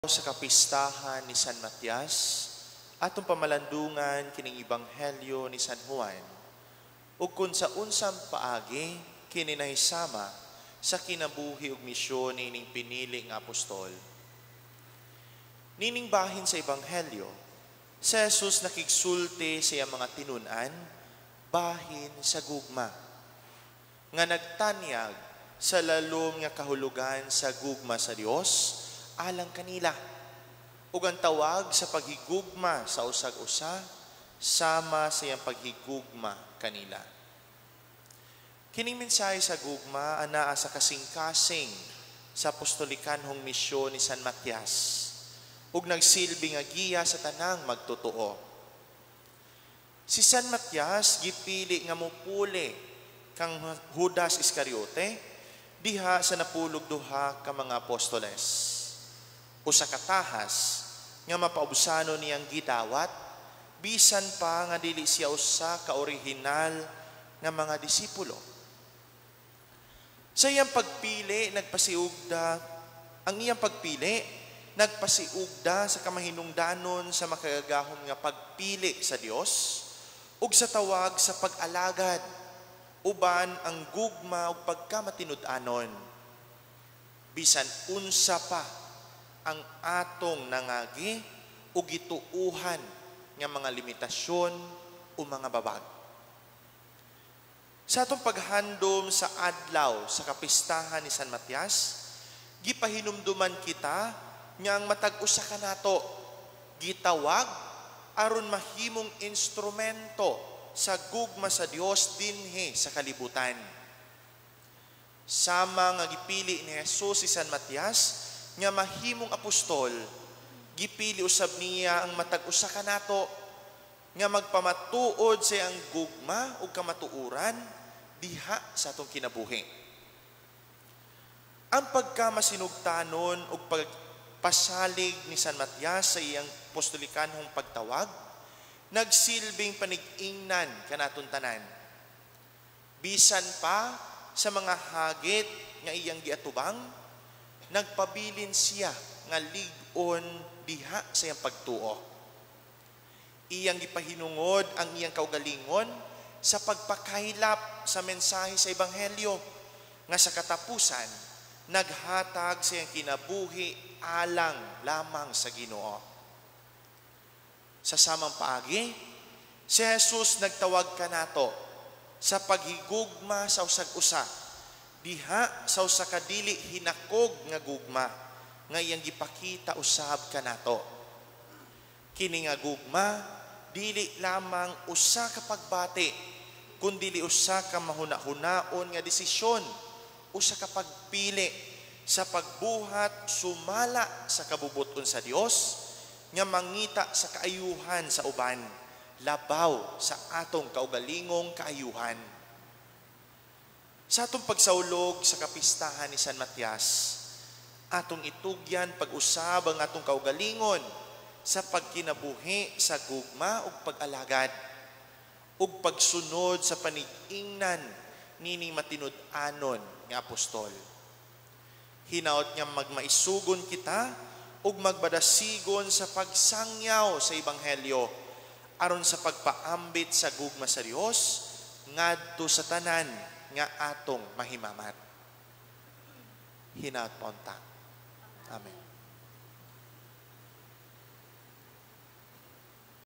Sa kapistahan ni San Matias, atong pamalandungan kining Ebanghelyo ni San Juan ug kung sa unsang paagi kini nahisama sa kinabuhi ug misyon niining pinili nga apostol. Nining bahin sa Ebanghelyo, si Jesus nakigsulti sa iyang mga tinun-an bahin sa gugma nga nagtanyag sa lalom nga kahulugan sa gugma sa Dios alang kanila ug ang tawag sa paghigugma sa usag-usa sama sa iyang paghigugma kanila. Kining mensahe sa gugma anaa sa kasing-kasing sa apostolikanhong misyon ni San Matias ug nagsilbi nga giya sa tanang magtotoo. Si San Matias gipili nga mupuli kang Judas Iscariote diha sa napulog duha ka mga apostoles. Usa ka tahas nga mapaubsano niyang gidawat bisan pa nga dili siya usa ka orihinal nga mga disipulo. Sa iyang pagpili nagpasiugda ang iyang pagpili nagpasiugda sa kamahinungdanon sa makagagahom nga pagpili sa Dios ug sa tawag sa pag-alagad uban ang gugma ug pagkamatinud-anon. Bisan unsa pa ang atong nangagi ug gituuhan nga mga limitasyon o mga babag. Sa atong paghandom sa adlaw sa kapistahan ni San Matias, gipahinumduman kita nga ang matag usa kanato gitawag aron mahimong instrumento sa gugma sa Dios dinhi sa kalibutan. Sama nga gipili ni Jesus si San Matias nga mahimong apostol, gipili usab niya ang matag usa kanato nga magpamatuod sa iyang gugma ug kamatuoran diha sa atong kinabuhi. Ang pagkamasinugtanon ug pagpasalig ni San Matias sa iyang apostolikanhong pagtawag, nagsilbing panig-ingnan kanaton tanan. Bisan pa sa mga hagit nga iyang giatubang, nagpabilin siya nga lig-on diha sa iyang pagtuo. Iyang gipahinungod ang iyang kaugalingon sa pagpakaylap sa mensahe sa Ebanghelyo nga sa katapusan naghatag sa iyang kinabuhi alang lamang sa Ginoo. Sa samang paagi, si Jesus nagtawag kanato sa paghigugma sa usag-usa diha sa usa ka dili hinakog nga gugma nga iyang gipakita usab kanato. Kini nga gugma dili lamang usa ka pagbati, kundili usa ka mahuna-hunaon nga desisyon, usa ka pagpili sa pagbuhat sumala sa kabubuton sa Dios nga mangita sa kaayuhan sa uban labaw sa atong kaugalingong kaayuhan. Sa atong pagsaulog sa kapistahan ni San Matias, atong itugyan pag-usab ang atong kaugalingon sa pagkinabuhi sa gugma ug pag-alagad ug pagsunod sa panig-ingnan nining matinud-anon nga apostol. Hinaot nga magmaisugon kita ug magbadasigon sa pagsangyaw sa ebanghelyo aron sa pagpaambit sa gugma sa Dios ngadto sa tanan nga atong mahimamat. Hinaot paunta. Amen.